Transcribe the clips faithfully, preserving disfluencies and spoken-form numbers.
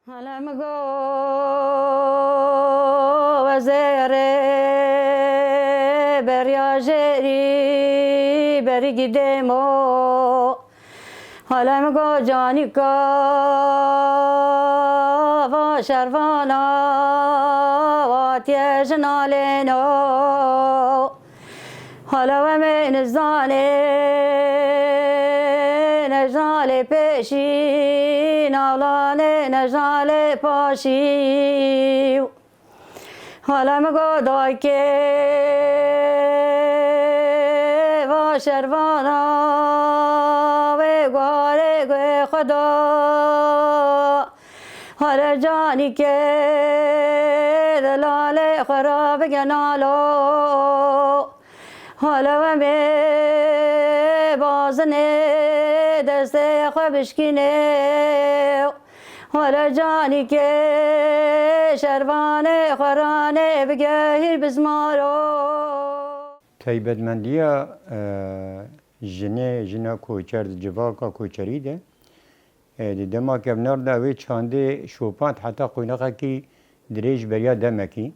Hele min go wezêrê beriya jêrî berî gidêmo. Hele min go canîka va şervana watiye jina lêno. Hala wemê nizanê, nejnalê pêşî, navlanê nejnalê paşî. Hala min go dayikê va şervana wê guharê guhê xwe da. Here canîkê delalê xwe ra bige nalo. Hele wemê bazinê destê xwe bişkînê. Hele canîkê şervanê xwe ranê bigehîr bizmaro. Taybetmendiya, e, jinê, jina koçer di civaka koçerî de, e, di dema kevnar de wê çandê şopand heta qoynaxekî dirêj beriya demekî,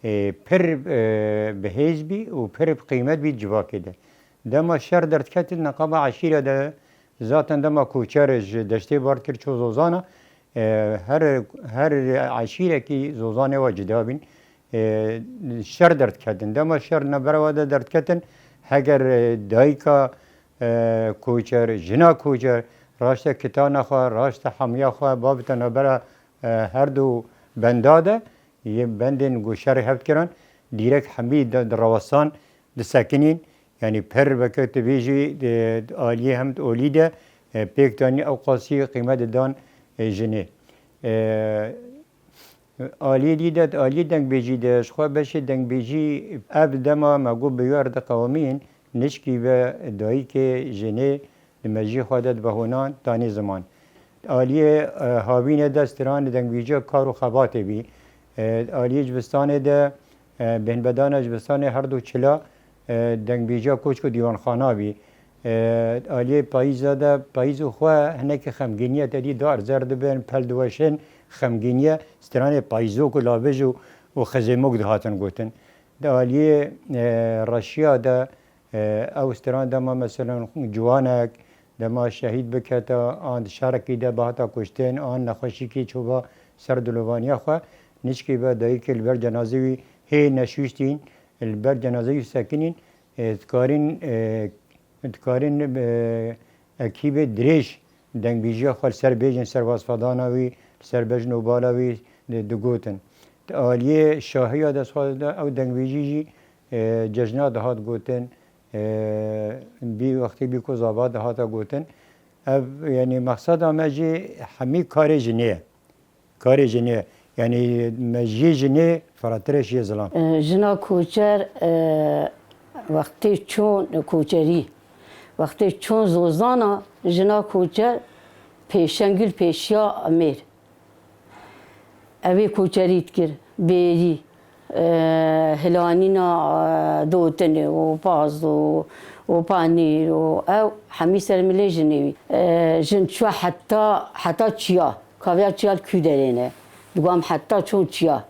e, pir, e, bi hêz bî û pir bi qîmet bî civakê de. Dema şer derdiketin neqaba eşîre de, zaten dema koçer ji deştê bar kir çû zozana, e, her, her eşîrekî zozanê wa cida bîn, e, şer derdiketin. Dema şer navbera wa de derdiketin, heger, e, dayika, e, koçer, jina koçer, raşte kitana xwe, raşte hemiya xwe, babite navbera, e, her du benda de, yê bendên ku şerê hev dikirin, dîrek hemî di, di rewesan disekinîn. Yanî pir veke tu bêjî, e, aliyê hem olî de, e, pêk danî ew qasî qîmet didan, e, jinê. E, Aliyê dî de, aliyê dengbêjî de, ji xwe beşê dengbêjî ev dema me got bi wer diqewimîn, nişkî ve dayikê jinê di mejiyê xwe de dibe honan, danê ziman. Aliyê, e, havînê de stran dengbêjiya kar û xebatê bî. E, aliyê civistanê de, e, bêhnbedana civistanê her du çila, e, dengbêjiya koçk û dîwanxana bî. E, aliyê payîza de, payîz û xwe hinekî xemgîniye te dî dar zer dibin, pel diweşin, xemgîniye, stranê payîzok û lavij û, û xizêmok dihatin gotin. Di aliyê, e, reşiya de, e, ew stran dema, meselen, ciwanek, dema şehîd bikete, an di şerekî de bihata kuştin, an nexweşîkî çûba ser dilovaniya xwe, nişkî ve dayikê li ber cenazê wî hê neşûştîn, li ber cenazê wî sekinîn, e, dikarîn, e, dikarîn, e, ekîbê dirêj dengbêjiya xwe li ser bêjin, ser wasfedana wî, li ser bejn û bala wî di-, digotin. Di aliyê şahiya de, xwe de ew dengbêjî jî, e, cejna dihat gotin, e, bî wextê bî ku zava dihata gotin. Ev, yanî mexseda me jî hemî karê jinê ye. Karê jinê, yanî me jê jinê firatirê şiyê zilam. E, jina koçer, e, wextê çûn koçerî, wextê çûn zozana, jina koçer pêşengil pêşiya mêr. Ew ê koçerî dikir, bêrî, e, hilanîna, e, dotinê û paz û, û panîr û ew hemî ser milê jinê wî. E, jin çû heta, heta çiya. Kaviya çiya li kû derê ne. Digo em heta çûn çiya.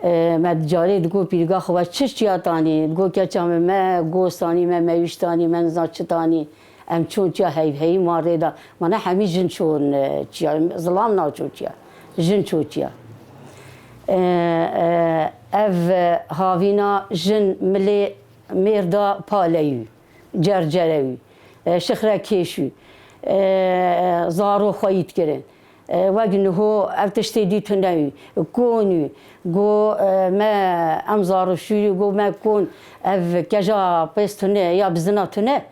E, me di carê digo pîrga xwe, we çi çiya tanî? Digo keça min, me gos tanî, me mewîş tanî, me nizan çi tanî. Em çûn çiya heyv heyî ma rê da. Mana hemî jin çûn, e, çiya. Zilam naçû çiya. Jin çû çiya. E, e, ev, e, havîna jin milê mêr da paleyû. Cercerewî, e, şixrekêşû, e, zaro xweyî dikirin. E, wek niho ev tiştê dî tune wî, konû, go, e, me em zaroşûrî, go me kon ev keja pêz tune ya bizina tune,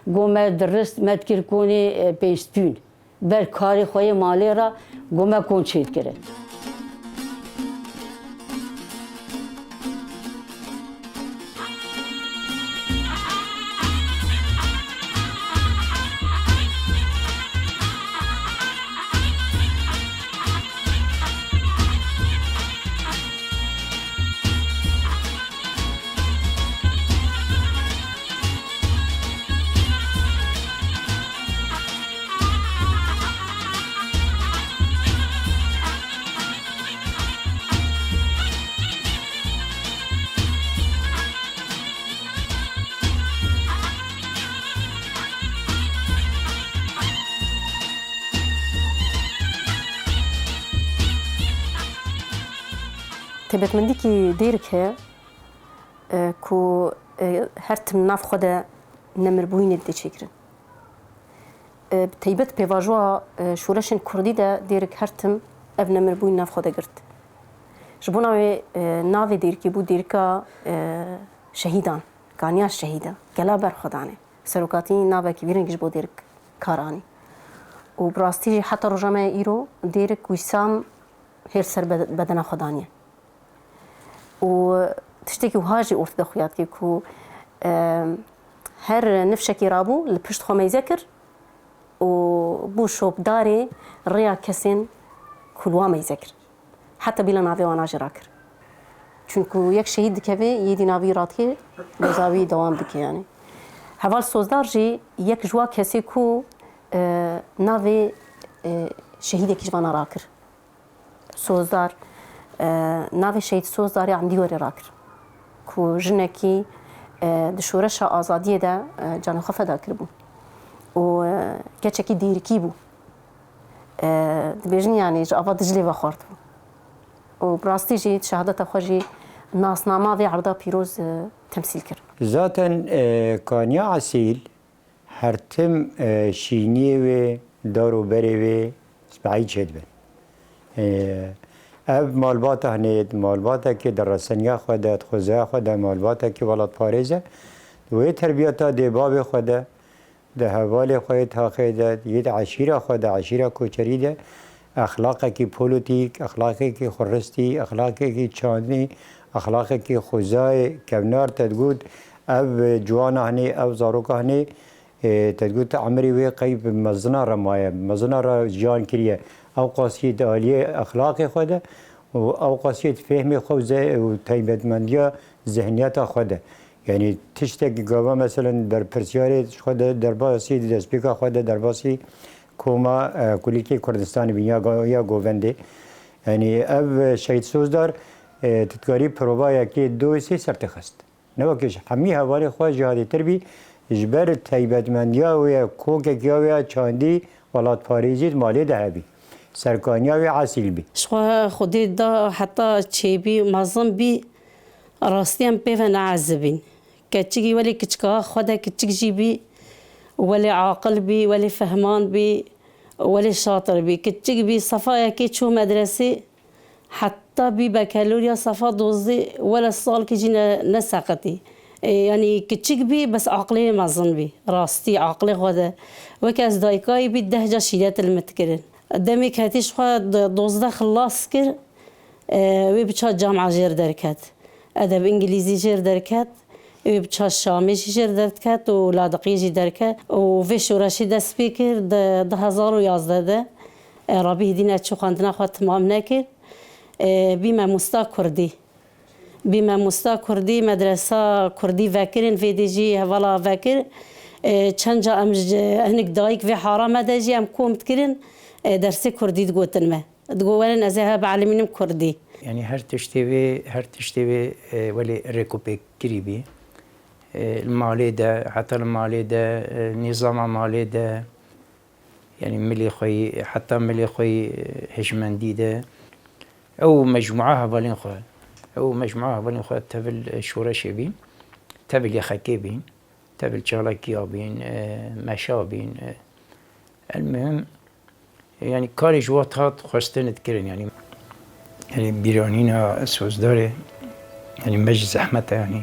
go me dirist, me dikir konê, e, pênc tûn. Ber karê xwe yê malê re go me kon çêdikirin. Taybetmendîkî Dêrik heye, e, ku, e, her tim nav xwe de nemirbûyînê didê çêkirin. E, bi taybet pêvajoya, e, şoreşên kurdî de Dêrik her tim ev nemirbûyîn nav xwe de girt. Ji bona wê, e, navê Dêrikî bû Dêrika, e, şehîdan, kaniya şehîda, gela berxwedanê. Serokatî navekî vî rengî ji bo Dêrik kar anî. Û bi rastî jî heta roja me ya îro Dêrik wîsam hêr ser be-, bedena xwe daniye. Û tiştekî wiha jî ortê de xuya dike ku, e, her nifşekî rabû li pişt xwe meyze kir û bû şopdarê rêya kesên ku li wan meyze kir. Heta bîla navê wana jî rakir. Çunku yek şehîd dikeve, yê dî navî radike, doza wî dewam dike yani. Heval Sozdar jî yek ji wa kesê ku, e, navê, e, şehîdekî ji vana rakir. Sozdar, e, navê Şehîd Sozdarê Emdî werê rakir. Ku jinekî, e, di şoreşa azadiyê de, e, canê xwe feda kiribû. Û, e, keçekî dêrikî bû. E, dibêjin, yanî ji ava Diclê ve xwartibû. Û bi rastî jî şehadeta xwe jî nasnama vê erda pîroz, e, temsîl kir. Zaten, e, kaniya esîl her tim, e, şîniyê wê, dar û berê wê spehî çêdibin. E, ev malbata hinê, malbatekê di reseniya xwe de, di xwezaya xwe de, malbatekî welatparêz e. Di wê terbiyeta dê bavê xwe de, di hevalê xwe yê taxê de, yê di eşîra xwe de, eşîra koçerî de, exlaqekî polîtîk, exlaqekî xuristî, exlaqekî çandî, exlaqekî xwezayê kevnar te digot, ev ciwana hinê, ev zaroka hinê, e, te digot emirê wê qey bi mezina re maye, bi mezina re jiyan kiriye. Ew qasiyê di aliyê exlaqê xwe de û ew qasiyê di fehmê xwe û ze-, û taybetmendiya zihniyeta xwe de. Yanî tiştekî gava, meselen, berpirsiyarê ji xwe de derbasî, destpêka xwe de derbasî koma, e, kulîlkê Kurdistanê bî ya go-, ya govendê. Yanî ev, e, Şehîd Sozdar, e, tu dikarî provayekê du sê ser te xist. Ne wekî ji hemî hevalê xwe jihadêtir bî, ji ber taybetmendiya wê ye, kokekî ya wê ya çandî, welatparêzî di malê de hebî. Serkaniya wê esîl bî. Ji xwe Xwedê da heta çêbî, mezin bî, rastî em pê ve neezibîn. Keçikî welê kiçika xwe de kiçik jî bî, welê aqil bî, welê fehman bî, welê şatir bî. Kiçik bî, sefa yekê çû medresê, heta bî bekelorya sefa dozdê, wele salkî jî ne-, neseqitî. E, yanî kiçik bî, bes aqilê wê mezin bî. Rastî, aqilê xwe de. Weke ez dayikayî bî, deh ca şîret li min dikirin. Demê ketî ji xwe di dozdeh xilas kir, e, wê biça camia jêr derket. Edeb îngilîzî jêr derket, wê biça Şamê jî jêr derket û ladiqiyê jî derket. Û vê şoreşê dest pê kir di du hezar û yazdeh de. E, Rabî Hidîne çû xwendina xwe timam nekir. E, bî mamosta kurdî. Bî mamosta kurdî, medresa kurdî vekirin, vê dê jî hevala vekir. E, çend ca em ji hinek dayik vê hara me de jî em kom dikirin, e, dersê kurdî digotin me. Digo werin ez ê he bielîmînim kurdî. Yanî her tiştê wê, her tiştê wê, e, welê rêkopêkirî bî. E, li malê de, heta li malê de, e, nîzama malê de, yanî milê xwe yî, heta milê xwe yî, e, hişmendî de. Ew mecmûa hevalên xwe, ew mecmûa hevalên xwe tevil, e, şoreşê bîn, tevil yexekê bîn. Tevil çalakiya bîn, e, meşa bîn, e, el muhim, e, yanî karê ji wat hat xwestin dikirin, yanî, yanî bîranîna Sozdarê, yanî me jî zehmet e, yanî.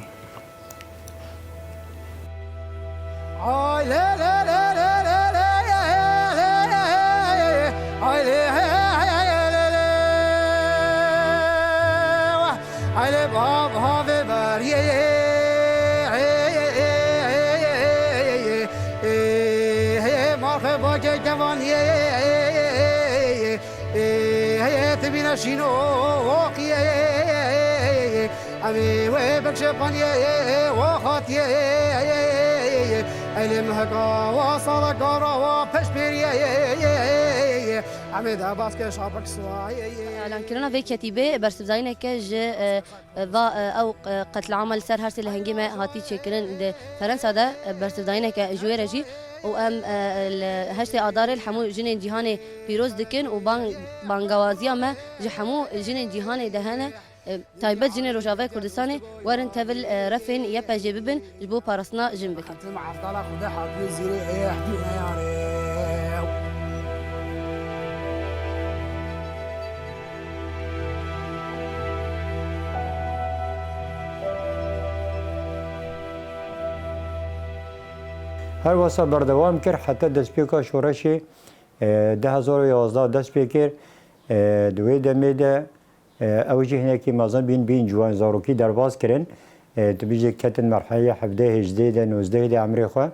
Eylê bav havê beriyê, marxê bagê kevaniyê, tibîne şîno oqiyê, em ê wê bikşe paniyê, o xatiyê, eylê meheka wa saleka ra wa peşpêriyê, em ê de baske şapik suwayê. Elankirina vê ketîbê bersivdayîneke ji, e, va, e, ew, e, qetlîama li ser her sê lehengê me hatî çêkirin di Ferensa de, e, bersivdayîneke ji wê re jî û em, e, li heştê Adarê li hemû jinên cîhanê pîroz dikin û bang-, bangewaziya me ji hemû jinên cîhanê de hene. E, taybet jinê Rojavayê Kurdistanê werin tevil, e, refên Y P G bibin ji bo parastina jin bikin. Her wisa berdewam kir heta destpêka şoreşê, e, du hezar û yazdeh dest pê kir. E, di wê demê de, e, ew jî hinekî mezin bîn, bîn ciwan zarokî derbas kirin. E, tu bijî ketin merheleyê hevdeh, hêjdeh de, nozdeh de emrê xwe.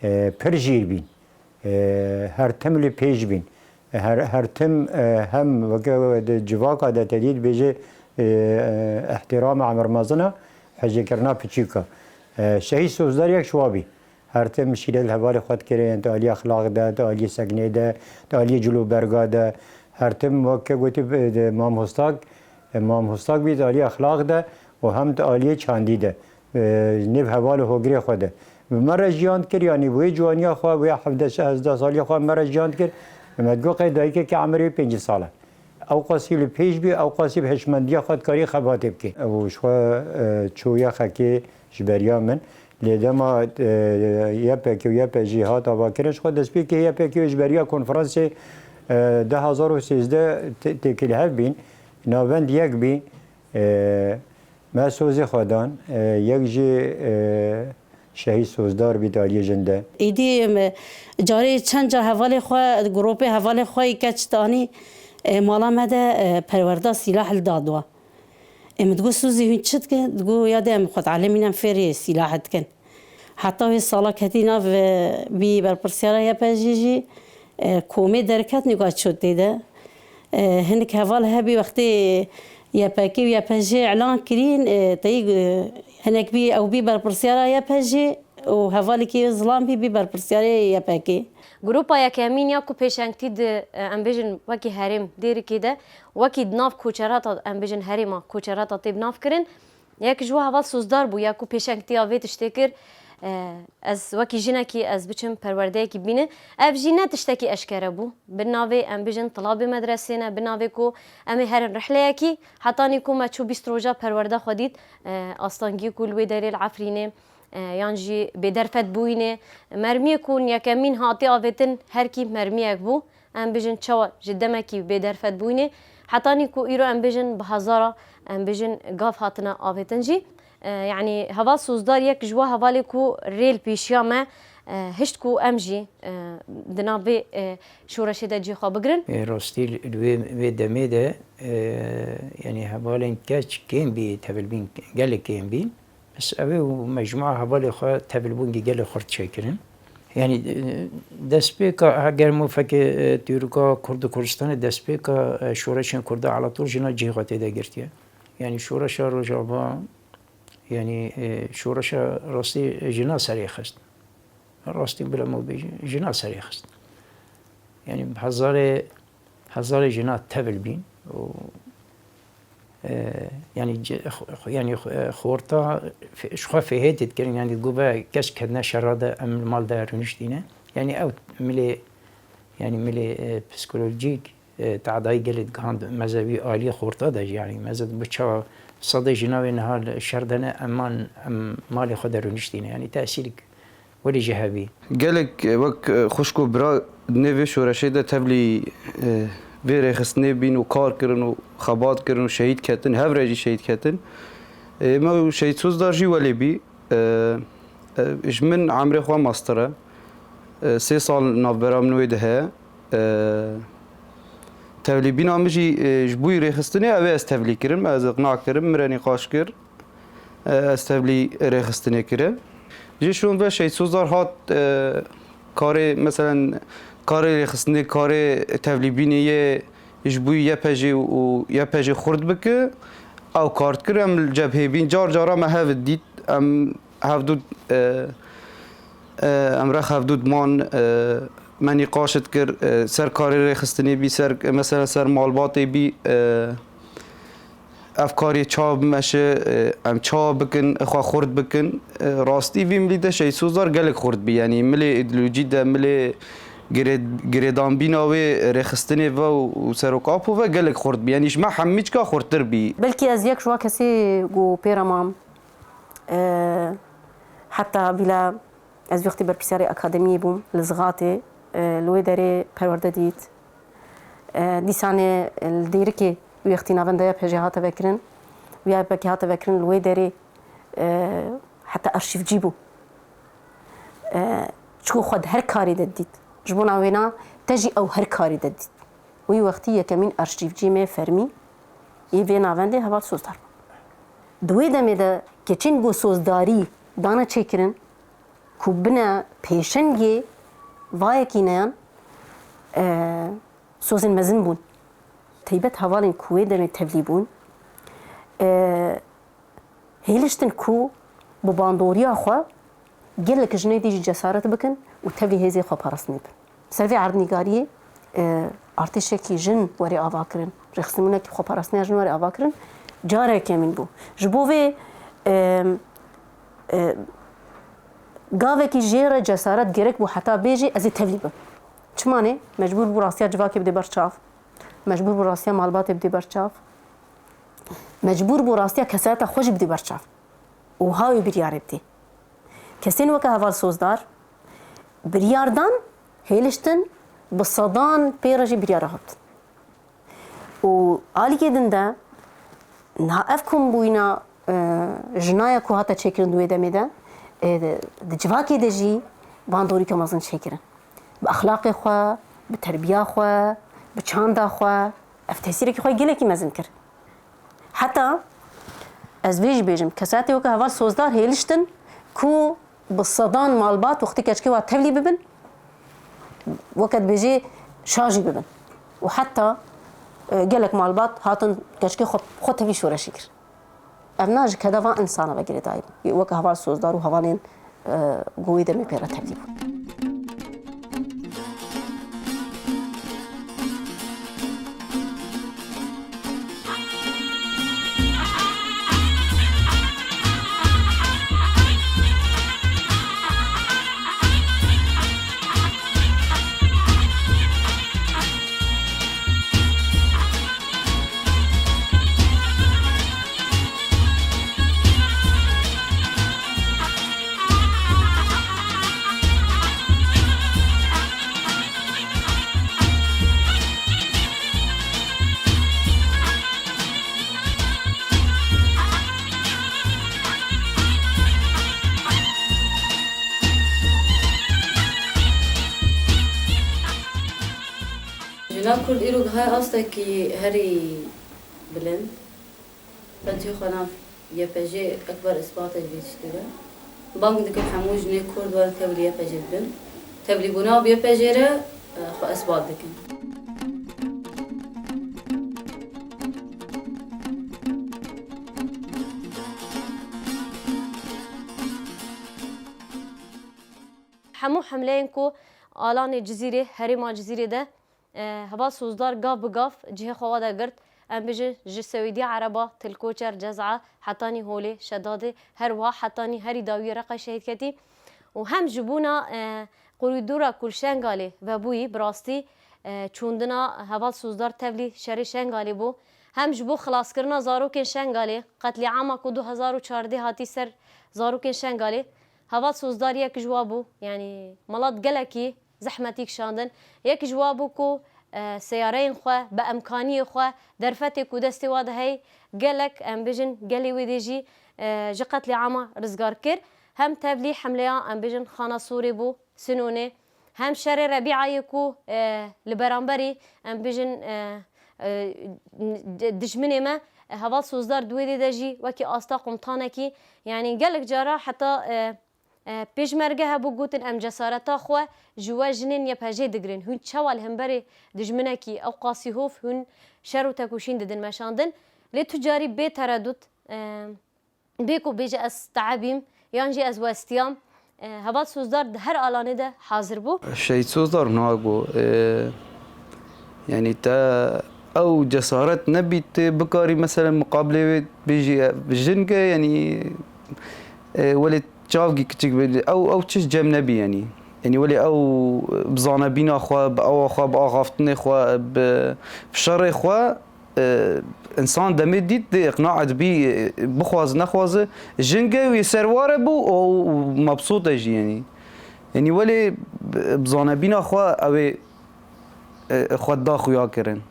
E, pir jîr bîn. E, her tim li pêş bîn. Her, her tim, e, hem weke di civaka de te dî dibêje, e, e, îhtîrama emir mezin e, hejêkirina piçûk e. E, Şehîd Sozdar yek ji wa bî. Her tim şîret li hevalê xwe dikirin, di alî exlaq de, di alî seknê de, di alî cilûberga de. Her tim weke gotî, e, di mamostak, e, mamostak bî di alî exlaq de û hem di alî çandî de. E, nêv heval û hogirê xwe de. Bi me re jiyan dikir, yanî wê ciwaniya xwe, wê hevdeh hezdeh saliya xwe me re jiyan dikir. Me digot qey dayikekî emirê wî pêncî sal e. Ew qasî li pêş bî, ew qasî bi hişmendiya xwe dikarî xebatê bike. Ew ji xwe, e, çû yexekê ji beriya min. Lê dema, e, Y P G û Y P G hat avakirin, ji xwe destpêkê Y P G ji beriya konferansê, e, du hezar û sêzdeh tê-, têkil hev bîn. Navend yek bî. E, Me sozê xwe dan, e, yek jî, e, Şehîd Sozdar bî di aliyê jin de. Êdî, em, carê çend ca hevalê xwe, gropê hevalê xwe yê keç danî, e, mala me de, e, perwerda sîlah li dad wa. Em digot, Sozê hûn çi dikin? Digot, ya de em xwe dielimînin fêrê sîlah dikin. Heta wê sala ketî nav, e, bî berpirsiyara Y P G jî, e, komê derket nîka çû tê de. E, hinek heval hebî wextê Y P G û Y P G îlan kirîn, e, teyî, e, hinek bî ew bî berpirsiyara Y P G û hevalekî zilam bî, bî berpirsiyarê Y P G. Grupa yekemîn ya ku pêşengtî di, e, em bêjin wekî herêm Dêrikê de, wekî di nav koçerata, em bêjin herêma koçerata tê bi nav kirin. Yek ji we heval sozdar bû ya ku pêşengtiya vê tiştê kir, e, ez wekî jinekî ez biçim perwerdeyekî bîne. Ev jî ne tiştekî eşkere bû. Bi navê em bijin tilabê medresê ne, bi navê ku em ê herin rihleyekî, hetanî ku me çû bîst roja perwerde xwe dît, e, astengiyê ku li wê derê li Efrînê, e, yan jî bêderfet bûyînê. Mermiyê ku yekemîn hatî avêtin her kî mermiyek bû. Em bijin çawa ji demekî bêderfet bûyînê, hetanî ku îro em bijin bi hezara, em bijin gav hatine avêtin jî. E, yanî heval sozdar yek ji wa hevalê ku rê li pêşiya me, e, hişt ku em jî, e, di nav vê, e, şoreşê de cî xwe bigirin. E, rastî li wê, vê demê de, e, yanî hevalên keç kêm bî, tevilbîn gelek kêm bîn. Bes ew ê û mecmua hevalê xwe tevilbûnkî gelê xurt çêkirin. Yanî, e, destpêka, eger mofekê, e, Tûrka Kurd û Kurdistanê destpêka, e, şoreşên Kurda Elatol jina cihê xwe tê de girtiye. Yanî şoreşa Rojava, yanî, e, şoreşa rastî jina serê xist. Rastî bila me bêjin, jina serê xist. Yanî bi hezarê, hezarê jina tevil bîn û, e, yanî ce-, xu-, yanî xu-, e, xorta fe-, ji xwe fêhê tê dikirin, yanî gove kes kedine şera de em li mal de rûniştîne. Yanî ew milê, yanî milê, e, psikolojîk, e, tadayî gelê digihand mezevî aliyê xorta de jî, yanî meze bi çawa sedê jina wê niha li şer de ne, em mal, em malê xwe de rûniştîne. Yanî tesîrek welî ji hevî. Gelek, e, wek, e, xwişk û bira di nêvê şoreşê de tevlî, e, vê rêxistinê bîn û kar kirin û xebat kirin û şehîd ketin, hev re jî şehîd ketin. E, me û Şehîd Sozdar jî welê bî. E, e, ji min emrê xwe mastir e. E, sê sal navbera min wê de heye. E, tevlîbîna min jî, e, ji bo rêxistinê ew ê ez tevlî kirim, ez iqna kirim, min re nîqaş kir. E, ez tevlî rêxistinê kirim. Ji şûn ve Şehîd Sozdar hat, e, karê, meselen, karê rêxistinê, karê tevlîbînê yê ji bo Y P G û Y P G xurt bike, ew kar dikir, em li cebhê bîn, car cara me hev dît, em hevdû, e, e, em rex hevdû diman, e, me nîqaş dikir, e, ser karê rêxistinê bî, ser, mesela ser malbatê bî, e, ev karê çawa bimeşe, e, em çawa bikin, xwe xurt bikin. E, rastî vî milî de Şehîd Sozdar gelek xurt bî. Yanî milê îdeolojî de, milê, Girê-, girêdanbîna wê rêxistinê ve û, û Serok Apo ve gelek xurt bî. Yanî ji me hemî çika xurttir bî. Belkî ez yek ji wa kesê ku pê re mam, e, heta bîla ez wextî berpirsiyarê akademiyê bûm li Zixatê, e, li wê derê perwerde dît. E, dîsanê li Dêrikê wextî navenda YPJ'ê hate vekirin, ya YPG'ê hate vekirin li wê derê, e, heta arşîvcî bû. E, çiku xwe di her karî de dît. Ji bona wêna te jî ew her karî de dît. Wî wextî yekemîn arşîvcî me fermî yê vê navendê Heval Sozdar bû. Di wê demê de keçên ku sozdarî dane çêkirin, ku bine pêşengê vayekî neyan, e, sozên mezin bûn. Teybet hevalên ku wê demê tevlî bûn, e, hêliştin ku bi bandoriya xwe gelek jinê dî jî cesaret bikin û tevlî hêzê xwe parastinê bin. Ser vê erdnîgariyê, e, artêşekî jin were avakirin, rêxistinbûnekî xweparastiniya jin were avakirin, careke min bû. Ji bo vê, e, e, gavekî jê re cesaret gerek bû heta bêjî ez ê tevlî bim. Çima ne? Mecbûr bû rastiya civakê bidê ber çav. Mecbûr bû rastiya malbatê bidê ber çav. Mecbûr bû rastiya kesayeta xwe jî bidê ber çav. Û ha wê biryarê bidê. Kesên weke Heval Sozdar biryar dan, hêliştin, bi sedan pê re jî biryara xwe bitin. Û alîkê din de niha ev kombûyîna, e, jinaya ku hate çêkirin di wê demê de, e, di civakê de jî bandorîke mezin çêkirin. Bi exlaqê xwe, bi terbiya xwe, bi çanda xwe, ev tesîrekî xwe gelekî mezin kir. Heta ez vê jî bêjim, kesatê weke Heval Sozdar hêliştin ku bi sedan malbat wextê keçikê wa tevlî bibin, weke dibêjê şa jî bibin. Û heta, e, gelek malbat hatin keçikê xwe, xwe tevlî şoreşê kir. Ev na ji keda van însana ve girêdayî bû. Weke Heval Sozdar û hevalên, e, ku wê demê pê re tevlî bûn. Jina Kurd îro gihaye astekî herî bilind. Xwedî xwe nav Y P J ekber îsbatê vê tiştî re. Bang dikin hemû jinê Kurd werin tevlî Y P J bibin. Tevlîbûna bi Y P J re, e, xwe îsbat dikin. Hemû hemleyên ku alanê Cizîrê, herêma Cizîrê de, e, Heval Sozdar gav bi gav cihê xwe wa de girt. Em bijin ji Sewîdiya Ereba, Til Koçer, Cez'a, hetanî Holê, Şedadê, her wiha hetanî herî dawiyê Reqayê şehîd ketî. Û hem ji bona, e, korîdora ku li Şengalê vebûyî, bi rastî, e, çûndina Heval Sozdar tevlî şerê Şengalê bû. Hem ji bo xilaskirina zarokên Şengalê, qetlîama ku du hezar û çardeh hatî ser zarokên Şengalê, Heval Sozdar yek ji wa bû. Yanî mala di gelekî zehmetî kişandin. Yek ji wa bû ku, e, seyareyên xwe, bi emkaniyê xwe, derfetê ku destê wa de heye, gelek, em bijin, gelê wê dê jî, e, ji qetlîama rizgar kir. Hem tevlî hemleya, em bijin, Xana Sorê bû, Sinonê, hem şerê Rebîayê ku, e, li beramberî, em bijin, e, e, di-, dijminê me, e, Heval Sozdar di wê dê de jî wekî asta qumtanekî, yanî gelek cara heta, e, e, pêşmerge hebû, gotin, em cesareta xwe ji we jinên Y P J digirin. Hûn çawa li hemberî dijminekî ew qasî hov hûn şer û tekoşîn didin meşandin? Lê tu carî bê teredût, e, bê ku bêje ez teebîm yan jî ez westiyam, e, Heval Sozdar di her alanê de hazir bû. Şehîd Sozdar niha got, e, yanî te ew cesaret nebî, tu bikarî mesela muqabilê wê bêjî, e, jin ke, yanî, e, welê çavkî kiçik be, ew, ew çiş cem nebî, yanî. Yanî welê ew bi zanebîna xwe, bi ewa xwe, bi axaftinê xwe, bi, bi şerê xwe, e, însan demê dît dê iqna dibî, e, bixwaze nexwaze, jin ge wê serware bû û, û mebsût e jî yanî. Yanî welê bi, bi zanebîna xwe ew ê, e, xwe da xuya kirin.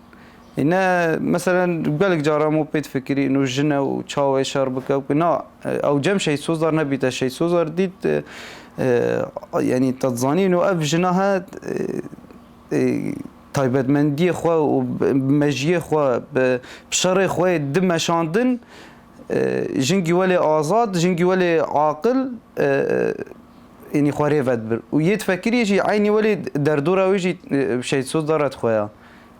Îne, meselen, gelek cara me pê difikirî, ino jin e û çawa wê şer bike û na, e, ew cem Şehîd Sozdar nebîte. Şehîd Sozdar dît, e, e, yanî te dizanî, ino ev jina he, e, e, taybetmendiyê xwe û bi, bi mejiyê xwe, bi, bi şerê xwe yê di meşandin, e, jingî welê azad, jingî welê aqil, e, e, yanî xwe rê vedibir. Û yê difekirî jî eynî welê derdora wê jî, e, Şehîd Sozdar re dixweya.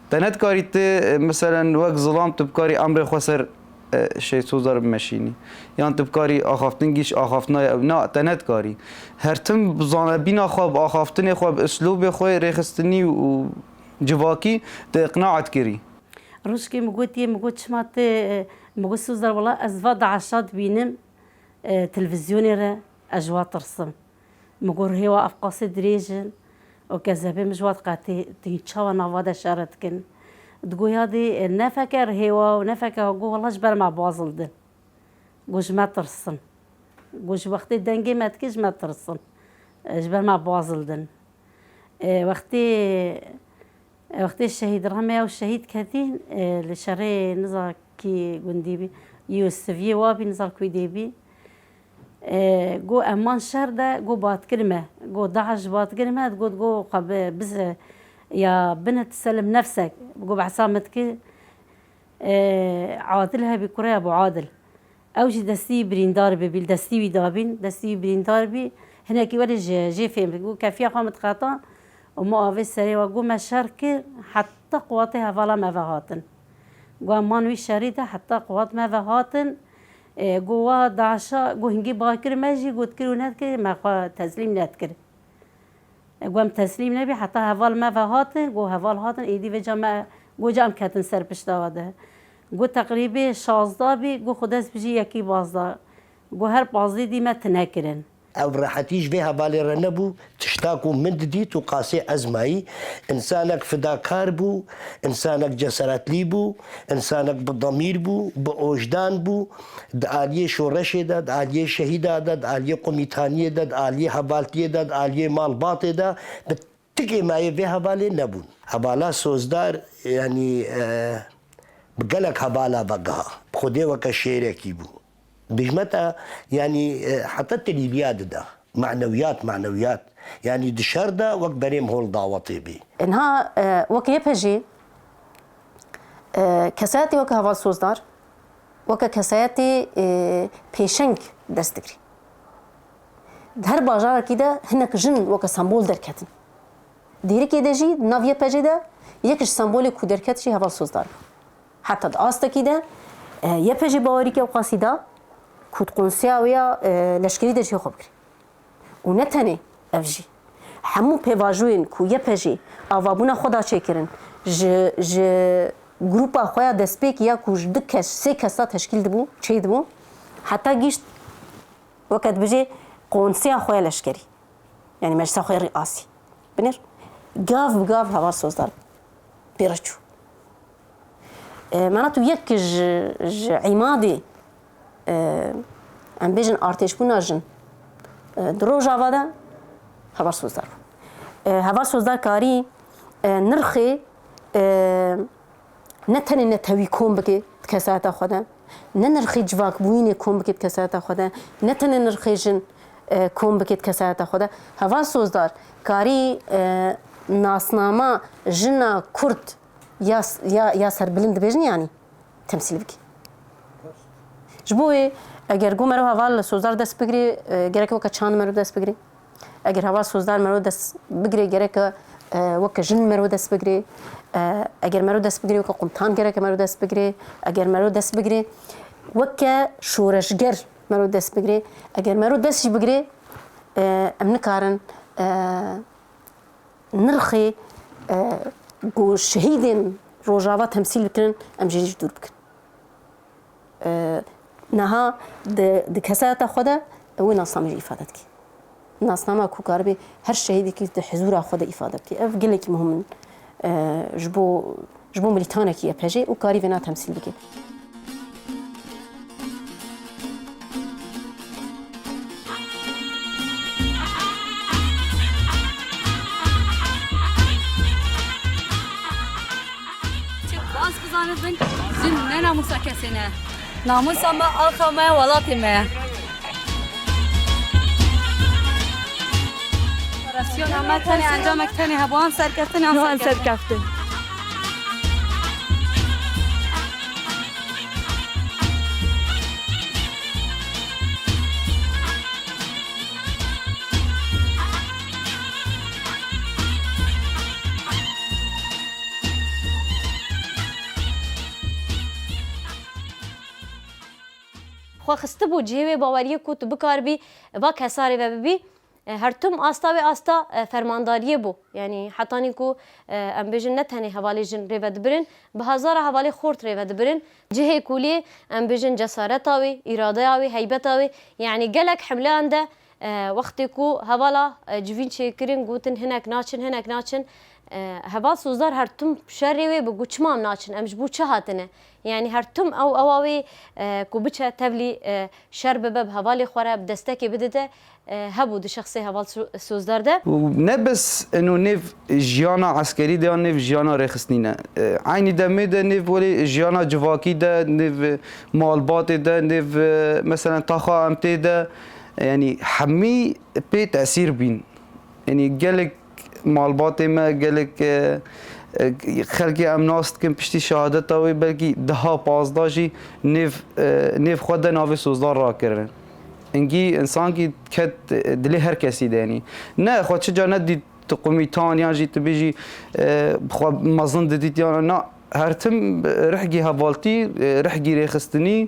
Te nedikarî tu, e, meselen wek zilam tu bikarî emrê xwe ser, e, Şehîd Sozdar bimeşînî. Yan tu bikarî axaftin gîş axaftina ew. Na, te nedikarî. Her tim bi zanebîna xwe, bi axaftinê xwe, bi uslûbê xwe rêxistinî û civakî te iqna dikirî. Rojkê min gotiye, min got, "Çima te, e, min got, Sozdar, wela ez va DAIŞa dibînim, e, televîzyonê re, ez ji wa tirsim." Min got, "Rihê wa ev qasê dirêj in û kezebê min ji wa diqetê, tu hîn çawa nava de şer dikin?" Digo, "Ya dê, e, ne feke rihê wa û ne feke wa." Got, "Wela ji ber me bazil din." Got, "Ji me tirsin." Got, "Ji wextê dengê me dikê ji me tirsin. E, ji ber me bazil din." E, wextê, e, wextê şehîd Rehme ew şehîd ketîn, e, li şerê niza kî gundî bî, Yûsiviyê wa bî, niza ku dê bî. E, got, "Em man şer de," got, "batkir me." Got, "DAIŞ batkir me," got, "Got xwe bi, bize ya bine tiselim nefsek." Got, "Behsa me dikir." E, Adil hebî, kurê Ebû Adil. Ew jî destî birîndar bî, bî, destî wî dabîn, destî wî birîndar bî. Hinekî welê ji, jê fêm bî. Got, "Kefiya xwe min diqeta û min avê serê we." Got, "Me şer kir, heta quwatê hevala me ve hatin." Got, "Em man wî şerî de heta quwat me ve hatin." E, got, "Wa DAIŞa," got, "hingî bakir me jî got kir û nedikir, me xwe teslîm nedikir." Got, "Em teslîm nebî, heta heval me ve hatin." Got, "Heval hatin, êdî vêca me," got, "ca em ketin ser pişta we de." Got, "Teqrîbê şazda bî," got, "xwe dest bi jî yekî bazda." Got, "Her pazdê dî me tine kirin." Ev rehetî ji vê hevalê re nebû, tişta ku min didît û qasê ez mayî, însanek fidakar bû, însanek ceseretlî bû, însanek bi demîr bû, bi ojdan bû, di aliyê şoreşê de, di aliyê şehîda de, di aliyê komîtaniyê de, di aliyê hevaltiyê de, di aliyê malbatê de, bi tikê mayê vê hevalê nebûn. Hevala Sozdar, yanî, e, bi gelek hevala vegiha. Bi Xwedê weke şêrekî bû. Dijmeta, yanî, e, heta tilîliya dida. Manewiyat, manewiyat. Yanî di şer de wek berê mihol dawetê bî. Niha, e, weke Y P G, e, kesayetê weke Heval Sozdar, weke kesayetê, e, pêşeng dest digirî. Di her bajarekî de hinek jin weke sembol derketin. Dêrikê de jî, di nav Y P G de, yek ji sembolê ku derket jî Heval Sozdar bû. Heta di astekî de, e, Y P G bawerî ke ew qasî da ku di konseya wê ya, e, leşkerî de jî xwe bigire. Û ne tenê ev jî. Hemû pêvajoyên ku Y P G avabûna xwe da çêkirin, ji, ji grupa xwe ya destpêkî ya ku ji du kes, sê kes da teşkîl dibû, çêdibû, heta gîşt weke dibêje konseya xwe ya leşkerî. Yanî meclisa xwe ya rîasî. Binêr, gav bi gav Heval Sozdar pê re çû. E, mena tu yek ji, ji îmadê, e, em bêjin artêşbûna jin, e, di Rojava de Heval Sozdar bû. E, Heval Sozdar karî, e, nirxê, e, ne tenê netewî kom bike di kesayeta xwe de, ne nirxê civakbûyînê kom bike di kesayeta xwe de, ne tenê nirxê jin, e, kom bike di kesayeta xwe de. Heval Sozdar karî, e, nasnama jina Kurd ya, ya, ya serbilind dibêjin, yanî temsîl bike. Ji bo wê, eger ku mero heval Sozdar dest bigirê, e, gerek weke çand mero dest bigirê. Eger heval Sozdar mero dest bigirê, gereke, e, weke jin mero dest bigirê. E, eger mero dest bigirê, weke qumtan gereke mero dest bigirê. Eger mero dest bigirê, weke şoreşger mero dest bigirê. Eger mero dest jî bigirê, e, em nikarin, e, nirxê, e, ku şehîdên Rojava temsîl dikirin, em jê jî dûr bikin. E, niha di, di kesayeta xwe de wê nasnamê jî îfade dike. Nasnama ku karibê her şehîdekî di hizûra xwe de îfade bike. Ev gelekî muhim in, e, ji bo, ji bo milîtanekî Y P J û karî vêna temsîl bike. Çi baz bizanibin, jin ne namûsa kesê ne. Namûsa me, axa me, welatê me. Operasyona me tenê encamek tenê hebû, an serkeftin, an serkeftin. Xwe xistibû cihê wê baweriyê ku tu bikaribî va kesarê ve bibî. E, her tim asta wê asta, e, fermandariyê bû. Yanî hetanî ku, e, em bêjin ne tenê hevalê jin rêve dibirin, bi hezara hevalê xort rêve dibirin. Cihê ku lê em bêjin cesareta wê, îradeya wê, heybeta wê, yanî gelek hemleyan de, e, wextê ku hevala, e, civîn çêkirin, gotin hinek naçin, hinek naçin. E, heval Sozdar her tim şerê wê bû, got çima em naçin, em ji bo çi hatine? Yanî her tim ew ewa wê, e, ku biçe tevlî, e, şer bibe, bi hevalê xwe re, bi destekê bidide, e, hebû di şexsê heval So-, Sozdar de. Û ne bes eno nêv jiyana eskerî de ya nêv jiyana rêxistinî ne. E, eynî demê de nêv welê jiyana civakî de, nêv malbatê de, nêv, e, meselen taxa em tê de, yanî hemî pê tesîr bîn. Yanî gelek malbatê me, gelek, e, e, xelkê em nas dikin piştî şehadeta wê belkî deha pazdeh jî nêv, e, nêv xwe de navê Sozdar rakirin. Hingî însankî ket dilê her kesî de, yanî. Ne, xwe çi ca nedît tu qumîtan yan jî tu bêjî, e, xwe mezin didît yan na. Her tim rihgî hevaltî, e, rihgî rêxistinî,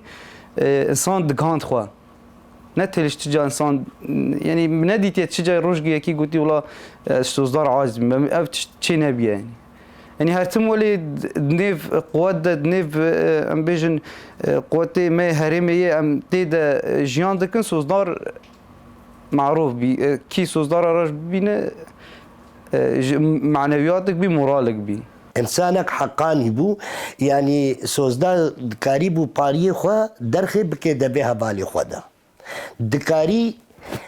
e, însan digihand xwe. Ne têlî ji çi ca însan, yanî min nedîtiye çi ca rojgî yekî gotî, wela, e, Sozdar aciz bî. Ev tişt çê nebîye yanî. Yanî her tim welê nêv quwet de, nêv, e, em bêjin, e, quwetê me herêmê yê em tê de, e, jiyan dikin, Sozdar marûf bî. E, kî Sozdar re roj bibîne, e, ji manewiyatik bî, moralik bî. Însanek heqanî bû, yanî Sozdar dikarîbû pariyê xwe derxê bike devê hevalê xwe de. Dikarî,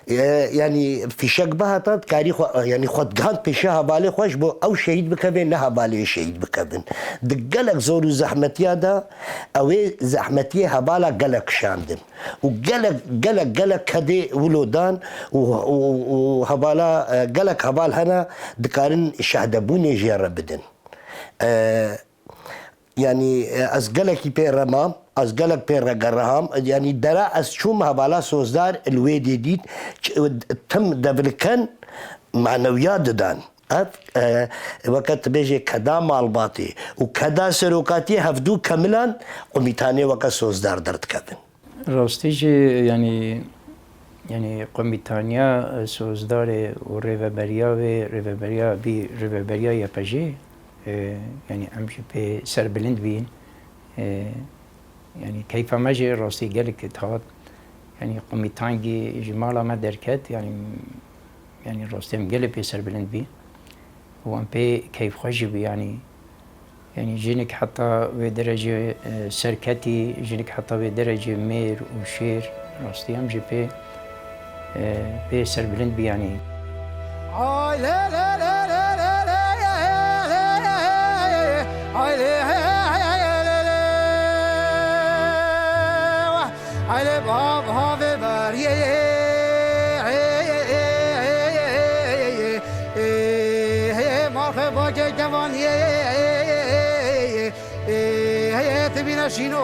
e, yanî fîşek bihata, dikarî xwe, yanî xwe digihand pêşiya hevalê xwe ji bo ew şehîd bikeve, ne hevalê wê şehîd bikevin. Di gelek zor û zehmetiya de ew ê zehmetiyê hevala gelek kişandin. Û gelek, gelek, gelek kedê wilo dan û, û, û hevala, e, gelek heval hene dikarin şehdebûnê jê re bidin. E, Yanî, e, ez gelekî pê re mam, ez gelek pê re geriham. Yanî, dera ez çûm hevala Sozdar li wê dê dît, ç-, tim devliken manewiya didan. Ev, e, weke tu bêjê keda malbatê û keda serokatiyê hevdû kemilan qumîtanê weke Sozdar derdikevin. Rastî jî, yanî, yanî, qumîtaniya, e, Sozdarê û rêveberiya wê, rêveberiya bî, rêveberiya Y P J, e, yanî, em jî pê serbilind bîn. E, yanî, keyfa me jî rastî gelek dihat. Yanî, qumîtangî ji mala me derket, yanî, Yanî rastî em gelê pê serbilind bî û em pê keyfxweş jî bî, yanî, yanî jinik heta wê derecê, e, serketî, jinik heta wê derecê mêr û şêr, rastî em jî pê, e, pê serbilind bî, yanî. Eylê bab havê beriyê, marxê bakê kevaniyê, tibîne şîno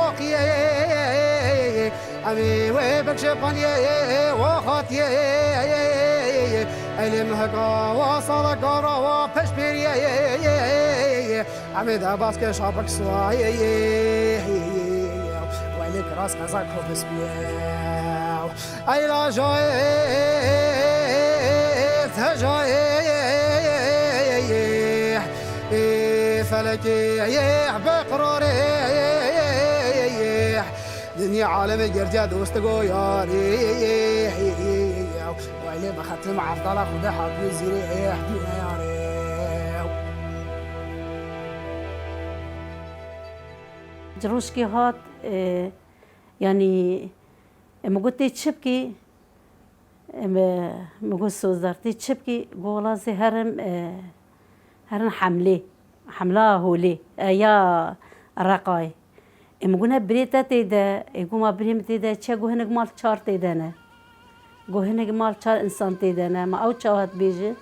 oqiyê, em ê wê bikşe paniyê, waxatiyê, eylê miheka wa sala gara wa peşpêriyê. Amê de baske şapik suayê. Welê kiras qeza kobis bûye. Ay la joyê, te joyê. Felekê, be qirarê. Dinya alemê gerdiya dost go yarê. Weylê bi xetim Evdala Xwedê hatibû zîrê ê ehdî neyarê. Ji rojkê hat, e, yanî, e, min got, "Tê çi bikî?" E, min, min got, "Sozdar, tê çi bikî?" Got, "Wela zê herim, e, herin hemlê, hemla holê, e, ya Reqayê." Ê, min got, "Ne birê te tê de?" Ê, got, "Ma birê min tê de çi ye?" Got, "Hinek mal çar tê de ne." Got, "Hinek mal çar insan tê de ne. Ma ew çawa dibêje?"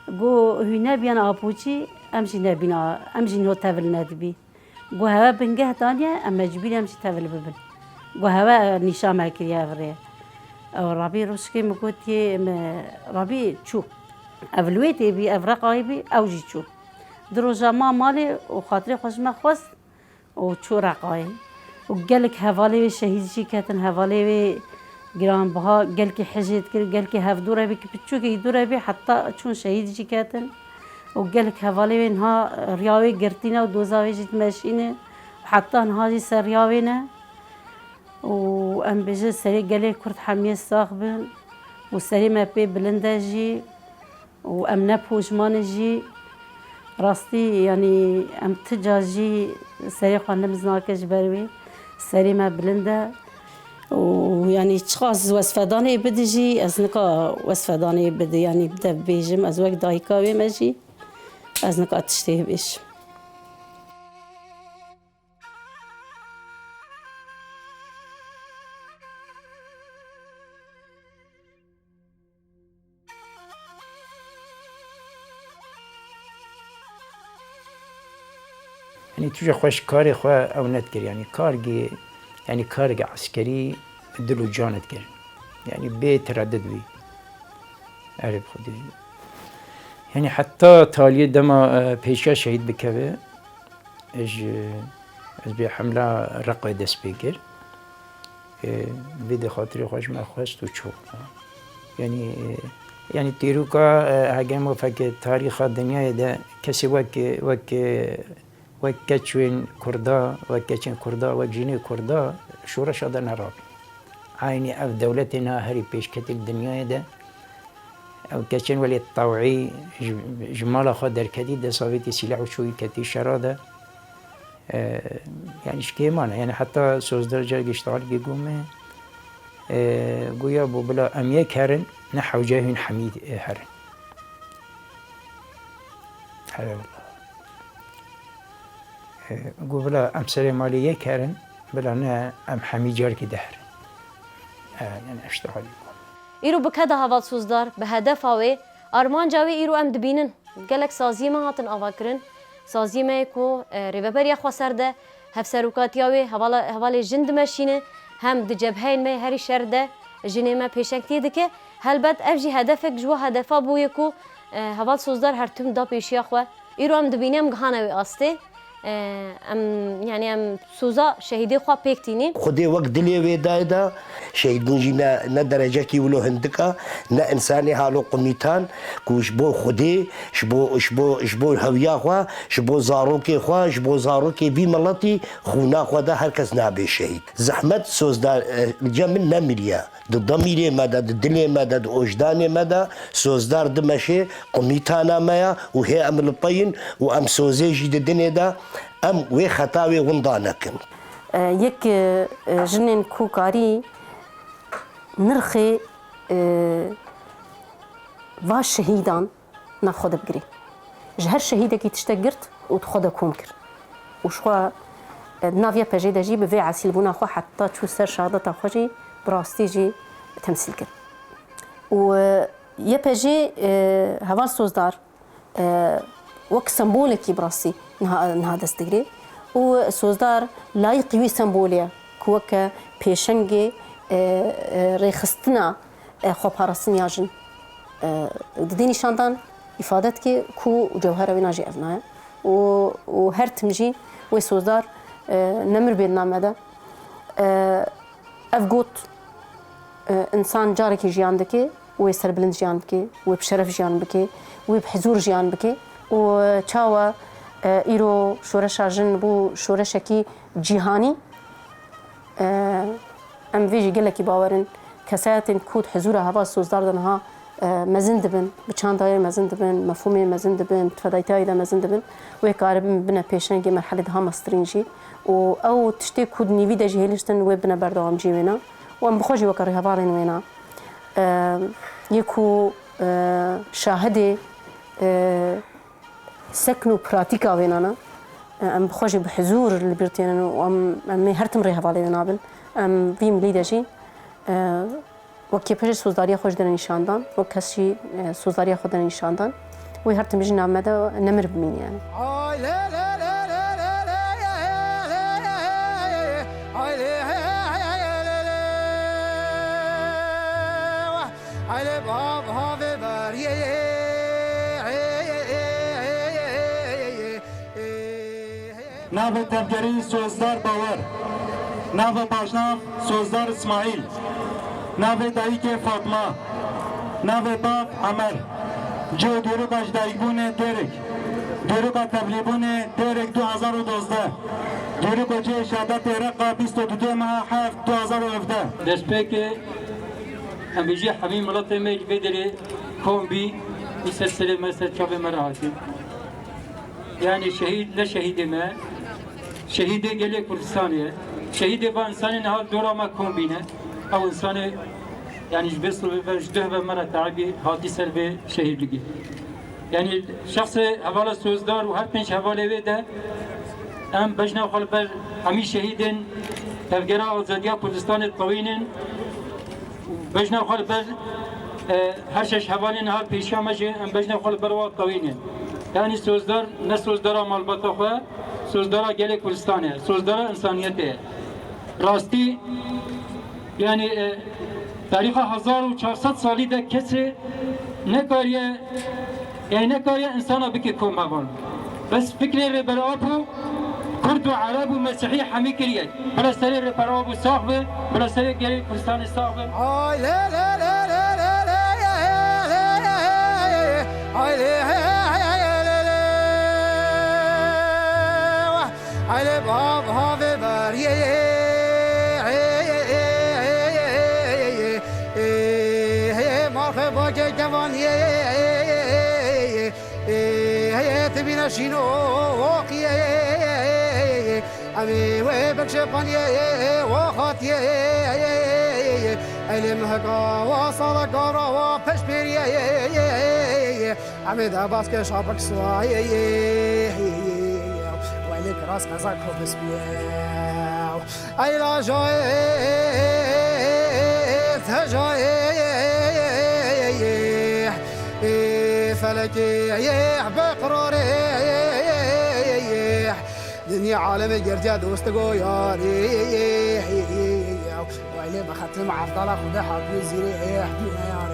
Got, "Hûn nebiyane apoçî, em jî nebîne, em jî niho tevil nedibî." Got, "Heve bingeh daniye, em mecbûr em jî tevil bibin." Got, "Heve nîşa me kiriye ev rê." Ew Rabî rojkê min gotiye, min Rabî çû. Ev li wê tê bî, ev Reqayê bî, ew jî çû. Du roja ma malê û xatirê xwe ji me xwest. û çû Reqayê. Û gelek hevalê wê şehîd jî ketin, hevalê wê giranbiha, gelkî hejê dikir, gelkî hevdû re bî, ki piçûkekî dû re bî, heta çûn şehîd jî ketin. Û gelek hevalê wê niha riya wê girtîne û doza wê jî dimeşîne. Û heta niha jî ser riya wê ne. Û em bêjin serê gelê Kurd hemiyê sax bin û serê me pê bilind e jî. û em ne pojman in jî, rastî, yanî em ti car jî serê xwe nimz nake ji ber wê. Serê me bilind e û, yanî, çiqas wesfedanê bidi jî, ez nika wesfedanê bidi, yanî, bi te bibêjim, ez wek dayika wê me jî, ez nika tiştê bêjim. Yanî tu jî xweş karê xwe ew nedikir, yanî kargê, yanî kargê eskerî dil û can dikir. Yanî bê teredid bî. Erê bi Xwedê. Yanî heta taliyê dema, e, pêşiya şehîd bikeve, ji, ez bê hemla Reqayê dest pê kir. E, vê de xatirê xwe ji me xwest û çû. Yanî, e, yanî tîroka, e, hege mafeke tarîxa dinyayê de kesê wek, wek, wek keçên Kurda, wek keçên Kurda, wek jinê Kurda şoreşa de nerabî. Eynî ev dewletê niha herî pêşketî li dinyayê de. Ew keçên welê tewî ji, ji mala xwe derketî, dest avêtî sîleh û çûyî ketî şera de. E, yanî ji kêman e. Yanî heta Sozdar carekî ji talibê got me, e, goya bû bila em yek herin, ne hewce hûn hemî, e, herin. Hele wela. E, got bila em serê malê yek herin, bila ne em hemî carekî diherin. E, yanî ev ji talibê got. Îro bi keda heval Sozdar, bi hedefa wê, armanca wê îro em dibînin. Gelek saziyê me hatin avakirin. Saziyê me yê ku, e, rêveberiya xweser de, hevserokatiya wê, hevala-, hevalê jin dimeşîne, hem di cebheyên me yê herî şer de jinê me pêşengtiyê dike. Helbet ev jî hedefek ji wan hedefa bûye ku, e, heval Sozdar her tim da pêşiya xwe. Îro em dibînin em gihane wê astê. E, em, yanî em soza şehîdê xwe pêk tînîn. Xwedê wek dilê wê dayê de, şehîdbûn jî ne, ne derecekî wilo hindik e, ne însanê halo qumîtan ku ji bo Xwedê, ji bo, ji bo, ji bo hewiya xwe, ji bo zarokê xwe, ji bo zarokê vî miletî xûna xwe da her kes nabe şehîd. Zehmet Sozdar, e, li cem min nemiriye. Di demîrê me de, di dilê me de, di ojdanê me de Sozdar dimeşe, qumîtana me ya û hê em li pey in û em sozê jî didinê de, em wê xeta wê winda nekin. E, yek, e, jinên ku karî nirxê, e, va şehîdan nav xwe de bigirê. Ji her şehîdekî tiştek girt û di xwe de kom kir. Û ji xwe, e, di nav YPJ'ê de jî bi vê esîlbûna xwe heta çû ser şehadeta xwe jî bi rastî jî temsîl kir. Û, e, YPJ, e, Heval Sozdar, e, wek sembolekî bi rastî niha, niha dest digirê. Û Sozdar layiqî wî sembolê ye ku weke pêşengê, e, e, rêxistina, e, xweparastin ya jin, e, didê nîşandan, îfade dike ku cewhera wîna jî ev nayê. Û, û her tim jî wê Sozdar, e, nemir bê di nav me de. E, ev got, e, însan carekî jiyan dike, wê serbilind jiyan bike, wê bi şeref jiyan bike, wê bi hizûr jiyan bike. Û çawa, e, îro şoreşa jin bû şoreşekî cîhanî, e, em vê jî gelekî bawer in, Kesayetên ku di hizûra heval Sozdar de niha, e, mezin dibin, bi çandayê mezin dibin, mefhûmê mezin dibin, bi fedayîtiyayê de mezin dibin, wê karibin bine pêşengê merhelê daha mestirîn jî. Û ew tiştê ku di nîvî de jî hêliştin wê bine berdewamciyê wêna. Û em bi xwe jî weke rêhevalên wêna. E, yê ku, e, şahidê, e, sekn û pratîka wêna ne. Em bi xwe jî bi hizûr li bîr tênin û em, em ê her tim rêhevalê wêna bin. Em vî milî de jî, e, wek kêpejê sozdariya xwe ji dene nîşan dan, wek kes jî, e, sozdariya xwe dene nîşan dan. Wê her tim jî nav me de nemir bimîne yani. Navê tevgerî Sozdar Bawer. Navê paşnav Sozdar Îsmaîl. Navê dayikê Fatma. Navê bav Emer. Cih û dîroka ji dayikbûnê Dêrik. Dîroka tevlîbûnê Dêrik du hezar û dozdeh. Dîrok û cihê şehadetê Reqa bîst û du meha heft du hezar û hevdeh. Destpêkê em bêjî hemî miletê me ji vê derê kom bî, wî ser serê me, ser çavê me re hatî. Yani şehîd ne şehîdê me, şehîdê gelê Kurdistanê ye. Şehîdê va insanê niha li dora me kom bîne. Ew insanê yani ji vê silvê ve, ji duh ve me re teibî hatî ser vê şehîdligê. Yani şexsê hevala Sozdar û her pênc hevalê wê de em bejna xwe li ber hemî şehîdên Tevgera Azadiya Kurdistanê diqewînin. Bejna xwe li ber, e, her şeş hevalên niha pêşiya me jî em bejna xwe li ber wan qewînin. Yani Sozdar ne sozdara malbata xwe, sozdara gelê Kurdistan e, sozdara insaniyetê ye. Rastî, yani, e, tarîxa hezar û çar sed salî de kesê nekariye, yani nekariye insana bike kom heval. Bes fikrê Rêber Apo Kurd û Ereb û Mesîhî hemî kiriye. Bila serê Rêber Apo sax be, bila serê gelê Kurdistanê sax be. Ay lê lê lê lê lê lê lê lê. Ay lê lê lê lê. Ay lê bav havê beriyê. Marxê bagê kevaniyê. Ê, heye tibîne şîno oqiyê. Em ê wê bikşe paniyê, wa xatiyê. Elê meheka wa saleka ra wa peşpêriyê. Em ê de baske şapik suwayê. Welê kiras qeza ko bispiye. Ey lajayê, tejayê, felekê, be qirarê, dinya alemê gerdiya dostigo yarê. Welê bi xetrim evdala xwe de hatibê zîrê, dünya yarê.